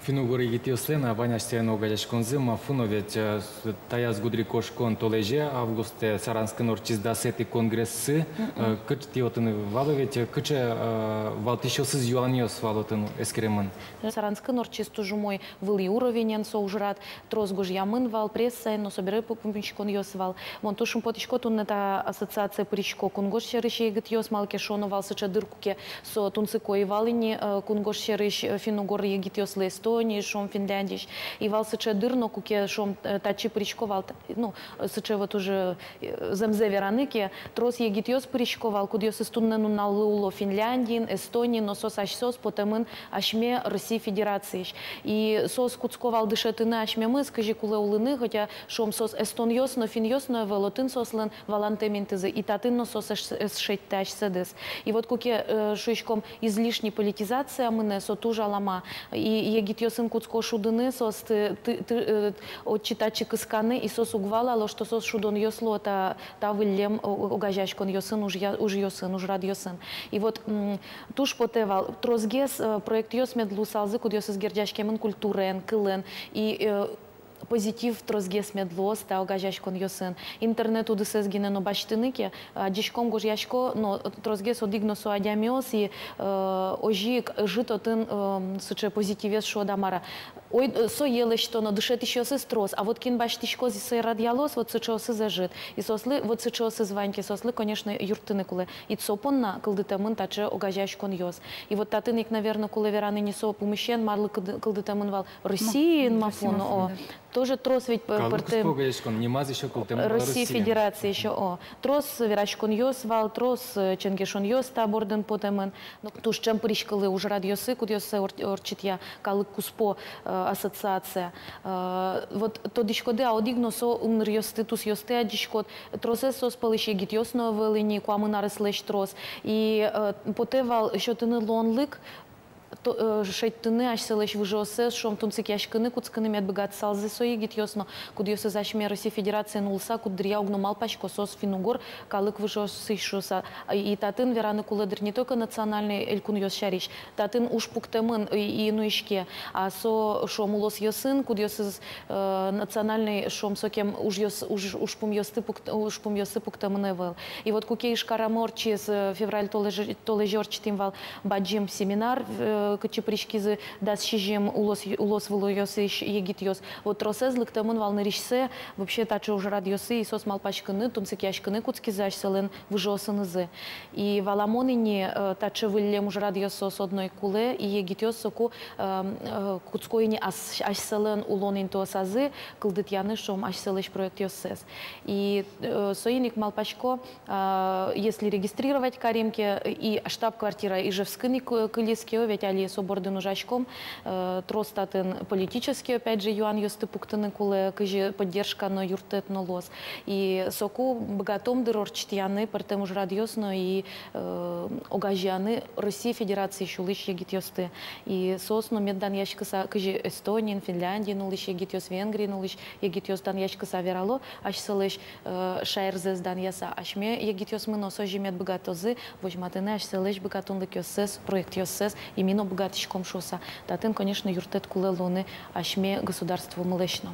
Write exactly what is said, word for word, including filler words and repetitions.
Финн-угор егитъёслэн вань асьсэлэн огазеяськонзы, МАФУ но ведь, э, с-, таяз гудырикошкон толэзе, августэ, Саранскын ортчиз дасэтӥ конгрессы. Э, кыӵе тӥ отын вал ведь, э, кыӵе, э, валтӥсьёсыз юанъёс вал отын эскеремын? Саранскын ортчиз туж умой, вылӥ уровенен со ужрад, трос гожъямын вал прессаын но, собере пу-, пумиськонъёс вал. Мон туж шумпотӥсько, туннэ та ассоциацие пырисько кунгож сьӧрысь егитъёс, малы ке шуоно вал сыӵе дыр, куке со тунсыко ӧй вал ини, э, кунгож сьӧрысь, э, финн-угор егитъёслы Эстониысь, шуом, Финляндиысь. И вал сыӵе дыр, но куке, шуом, э, татчы пырисько вал, т-, ну, э, сыӵе вот уже, э, зэмзэ вераны ке, трос егитъёс пырисько вал, кудъёсыз туннэ нуналлы уло Финляндиын, Эстониын, но соос асьсэос потэмын асьме Россия Федерациысь. И соос кутско вал дышетыны асьмемыз, кызьы кулэ улыны, хотя, шуом, соос эстонъёс но, финнъёс но ӧвӧл, отын соослэн валантэм интызы, и татын но соос ӧс-, ӧз шедьтэ асьсэдыз. И вот куке, э, шуиськом, излишняя политизация мынэ, со туж алама. И егитъёсын кутско шудыны, соосты ты-, ты-, э, отчы-татчы кысканы, и соос уг валало, что соос шудонъёс луо та, та выллем о-, о-, огазеяськонъёсын, ужъя-, ужъёсын, ужрадъёсын. И вот, м, туж потэ вал, тросгес, э, проектъёс мед луысалзы, кудъёсыз герӟаськемын культураен, кылэн, и, э, позитив тросгес мед луоз та огазеяськонъёсын. Интернет удысэз гинэ но басьтыны ке, адӟиськом, гожъясько, но тросгес одӥг но со адямиос, и, э, озьы ик ӧжыт отын, э, сыӵе позитивез, шуод-а, мар-а. Ой, э, сое лэсьтоно, дышетӥсьёсыз трос, а вот кин басьтӥськоз, сое радъялоз, вот сыӵеосыз ӧжыт. И соослы, вот сыӵеосыз вань ке, соослы, конечно, юрттыны кулэ. И со понна кылдытэмын таӵе огазеяськонъёс. И вот татын ик, наверно, кулэ вераны ни со пумысен, марлы кылды-, кылдытэмын вал Россиын МАФУ но, о. Тоже трос ведь п-, пӧртэм. Калык куспо огазеяськон, нимаз ещё кылдытэмын вал Россия Федерациысь, о. Трос вераськонъёс вал, трос, э, ченгешонъёс та бордын потэмын. Но туж ӵем пыриськылӥ ужрадъёсы, кудъёссэ ор-, ортчытъя калык куспо, э, ассоциация. Э, вот тодӥськоды, а одӥг но со ымныръёсты, тусъёсты адӟиськод. Тросэз соос пӧлысь егитъёс но ӧвӧл ини, куамын арыслэсь трос. И, э, потэ вал сётыны луонлык, то, э, шедьтыны асьсэлэсь выжыоссэс, шуом, тунсыкъяськыны кутскыны мед быгатысалзы со егитъёс но, кудъёсыз асьме Россия Федерациын улыса куддыръя уг но малпасько соос финн-угор калык выжыосысь шуыса. И татын вераны кулэ, дыр, не только национальной элькунъёс сярысь, татын уж пуктэмын и, и нуиське, а со, шуом, улосъёсын, кудъёсыз, э, национальной, шуом, сокем ужъёс-, уж-, ужпумъёсты пукт-, ужпумъёссы пуктэмын ӧвӧл. И вот куке Ижкарамы ортчиз, э, февраль толэзе, толэзе ортчытӥм вал бадӟым семинар, э, кытчы пыриськизы дас сизьым улос, улос вылӥосысь егитъёс. Вот тросэз лыктэмын вал нырысьсэ вообще таӵе ужрадъёсы, и соос малпаськыны, тунсыкъяськыны кутскизы асьсэлэн выжыосынызы. И валамон ини, э, таӵе выллем ужрадъёс соос одно ик кулэ, и егитъёс соку, э, э, кутско ини ас-, асьсэлэн улон интыосазы кылдытъяны, шуом, асьсэлэсь проектъёссэс. И, э, соин ик малпасько, а, если регистрировать карим ке, и штаб-квартира Ижевскын ик, э, кылиз ке, о, ведь али со бордын ужаськом, э, трос татын политический, опять же, юанъёсты пуктыны кулэ, кызьы поддержка но, юрттэт но луоз. И соку быгатом, дыр, ортчытъяны пӧртэм ужрадъёс но и, э, огазеяны Россия Федерациысь улӥсь егитъёсты. И соос но мед данъяськыса, кызьы Эстониын, Финляндиын улӥсь егитъёс, Венгриын улӥсь егитъёс данъяськыса верало асьсэлэсь, э, шаерзэс данъяса, асьме егитъёсмы но озьы мед быгатозы возьматыны асьсэлэсь быгатонлыкъёссэс, проектъёссэс, и ми но быгатӥськом шуыса. Татын, конечно, юрттэт кулэ луыны асьме государствомылэсь но.